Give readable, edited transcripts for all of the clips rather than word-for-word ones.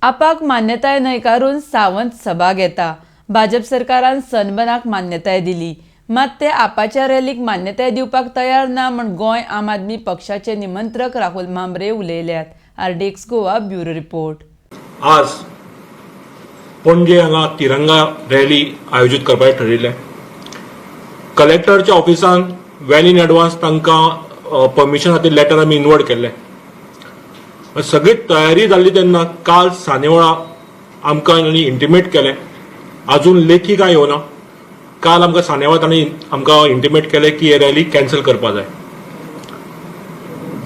आपाक मान्यताय न्हयकारून सावंत सभा घेता. भाजप सरकारान सनबर्नाक मान्यताय दिली, मात ते आपाच्या रॅलीक मान्यताय दिवपाक तयार ना म्हूण गोंय आम आदमी पक्षाचे निमंत्रक राहुल म्हांबरे उलयल्यात. RDX Goa, bureau report. आज पणजे हांगा तिरंगा रॅली आयोजीत करपाचें ठरिल्लें. कलेक्टरच्या ऑफिसान वेल इन एडवान्स तांकां परमिशन खातीर लेटर आमी इनवर्ड केल्लें. सगळी तयारी जाल्ली तेन्ना काल सांजवेळा आमकां तांणी इंटिमेट केलें. अजून लेखी काय येवना. काल आमकां सांजवेळा तांणी आमकां इंटिमेट केलें की ही रॅली कॅन्सल करपा जाय.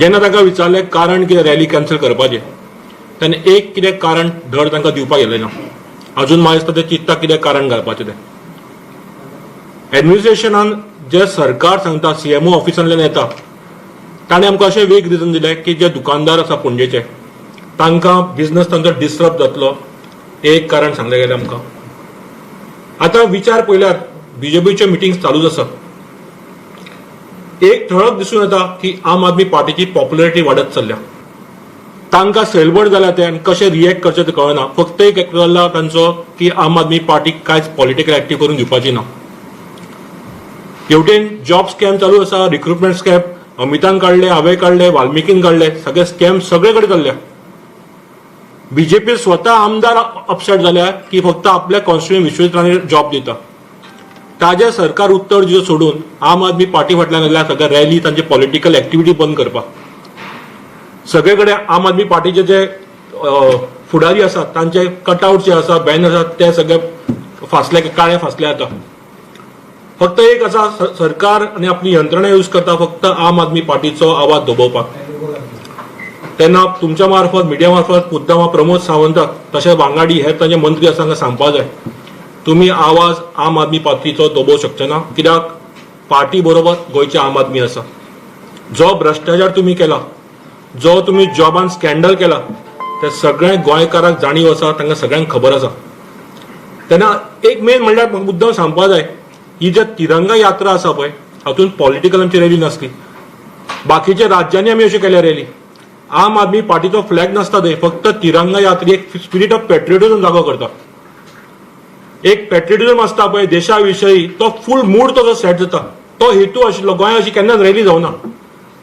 जेन्ना तांकां विचारलें कारण कितें रॅली कॅन्सल करपाचें, तेन्ना एक कितें कारण धड तांकां दिवपाक गेलें ना. अजून म्हाका दिसता ते चिंत्ता कितें कारण घालपाचें तें. एडमिनिस्ट्रेशनान जे सरकार सांगता, सीएमओ ऑफिसांतल्यान येता, ताणें आमकां अशें वेग रिजन दिलें की जे दुकानदार आसा पणजेचे, तांकां बिजनस तांचो डिस्टर्ब जातलो, एक कारण सांगलें गेलें आमकां. आतां विचार पळयल्यार बीजेपीच्यो मिटिंग्स चालूच आसा. एक ठळक दिसून येता की आम आदमी पार्टीची पॉप्युलरिटी वाडत चल्ल्या. तांकां सेलबर्ड जाल्या ते आनी कशें रिएक्ट करचें तें कळना. फक्त एक जाल्ला तांचो की आम आदमी पार्टीक कांयच पॉलिटिकल एक्टीव करून दिवपाची ना. हेवटेन जॉब स्कॅम चालू आसा, रिक्रुटमेंट स्कॅम अमितान काडले, हांवें काडले, वाल्मिकीन काडले, सगळे स्कॅम सगळे कडेन चल्ल्या. बीजेपी स्वता आमदार अपसेट जाल्या की फक्त आपल्या कॉन्स्टिट्युएंट विश्वजीत राणे जॉब दिता. ताजें सरकार उत्तर दिवचें सोडून आम आदमी पार्टी फाटल्यान लागल्या, सगळे रॅली, तांची पॉलिटिकल एक्टिविटी बंद करपाक. सगळे कडेन आम आदमी पार्टीचे जे फुडारी आसात, तांचे कटआउट जे आसा, बॅनर आसात, ते सगळे फासले, काळे फासले. आतां फक्त एक आसा, सरकार आनी आपली यंत्रणा यूज करता फक्त आम आदमी पार्टीचो आवाज दबोवपाक. तेन्ना तुमच्या मार्फत, मिडिया मार्फत मुद्दाम प्रमोद सावंताक तशें वांगडी हे तांचे मंत्री आसा, तांकां सांगपा जाय, तुमी आवाज आम आदमी पार्टीचो दबोवंक शकचे ना, कित्याक पार्टी बरोबर गोंयचे आम आदमी आसा. जो भ्रश्टाचार तुमी केला, जो तुमी जॉबान स्कॅन्डल केला, ते सगळे गोंयकारांक जाणीव आसा, तांकां सगळ्यांक खबर आसा. तेन्ना एक मेन म्हणल्यार म्हाका मुद्दाम सांगपा जाय, ही जे तिरंगा यात्रा आसा पळय, हातूंत पॉलिटिकल आमची रॅली नासली. बाकीच्या राज्यांनी आमी अश्यो केल्या रॅली. आम आदमी पार्टीचो फ्लॅग नासता थंय. फक्त तिरंगा यात्रा एक स्पिरीट ऑफ पेट्रियोटिझम जागो करता. एक पेट्रियोटिझम आसता पळय देशा विशयी, तो फूल मूड तसो सेट जाता. तो हेतू आशिल्लो. गोंयांत अशी केन्नाच रॅली जावना.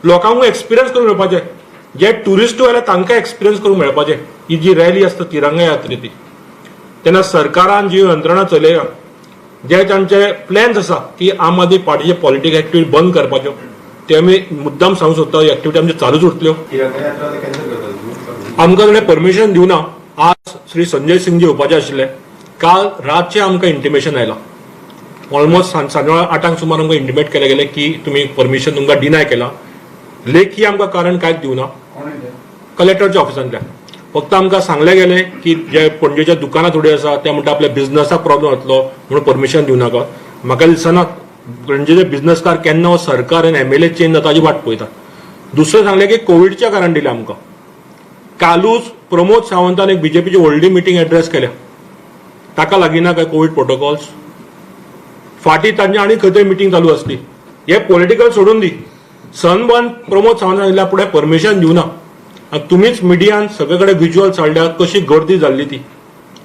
लोकांक एक्सपिरियन्स करूंक मेळपाचें, जे ट्युरिस्ट आयले तांकां एक्सपिरियन्स करूंक मेळपाचें ही जी रॅली आसता तिरंगा यात्रे ती. तेन्ना सरकारान जी यंत्रणा चलयल्या, जे तांचे प्लॅन्स आसा की आम आदमी पार्टीचे पॉलिटिकल एक्टिविटी बंद करपाच्यो, ते आमी मुद्दाम सांगूंक सोदता, ही एक्टिविटी आमची चालूच उरतल्यो. तिरंगा यात्रा कॅन्सल करता तुम्ही? आमकां ताणें परमिशन दिवना. आज श्री संजय सिंग जी येवपाचे आशिल्ले. काल रातचें आमकां इंटिमेशन आयलां. ऑलमोस्ट सांजवेळा 8 सुमार आमकां इंटिमेट केलें गेलें की तुमी परमिशन तुमकां डिनाय केलां. लेखी आमकां कारण कांयच दिवना कलेक्टरच्या ऑफिसांतल्यान. फक्त आमकां सांगलें गेलें की जे पणजेच्या दुकानां थोडी आसा, ते म्हणटा आपल्या बिझनसाक प्रॉब्लम जातलो म्हणून परमिशन दिवं नाका. म्हाका दिसना पणजेचे बिझनसकार केन्ना हो सरकार आनी एमएलए चेंज जाता ताजी वाट पळयता. दुसरें सांगलें की कोविडच्या कारण दिलें आमकां. कालूच प्रमोद सावंतान एक बीजेपीची व्हडली मिटींग एड्रेस केल्या. ताका लागीना काय कोवीड प्रोटोकॉल्स? फाटीं तांची आनी खंय तरी मिटींग चालू आसली. हे पॉलिटिकल सोडून दी, सनबर्न प्रमोद सावंतान सांगिल्ल्या फुडें परमिशन दिवना आनी तुमीच मिडियान सगळे कडेन विज्युअल्स हाडल्या, कशी गर्दी जाल्ली ती.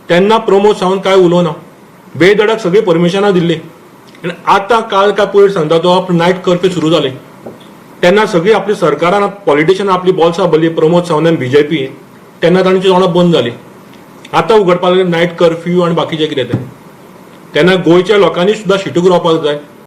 तेन्ना प्रमोद सावंत काय उलोवना. बेधडक सगळीं परमिशनां दिल्ली आनी आतां काल काय पयर सांगता तो नायट कर्फ्यू सुरू जाले. तेन्ना सगळी आपली सरकारान, पॉलिटिशियन आपली बोल्सां भरली, प्रमोद सावंत आनी बीजेपी. तेन्ना तांची तोंडां बंद जाली. आतां उगडपाक लागले नायट कर्फ्यू आनी बाकीचें कितें तें. तेन्ना गोंयच्या लोकांनी सुद्दां शिटूक रावपाक जाय.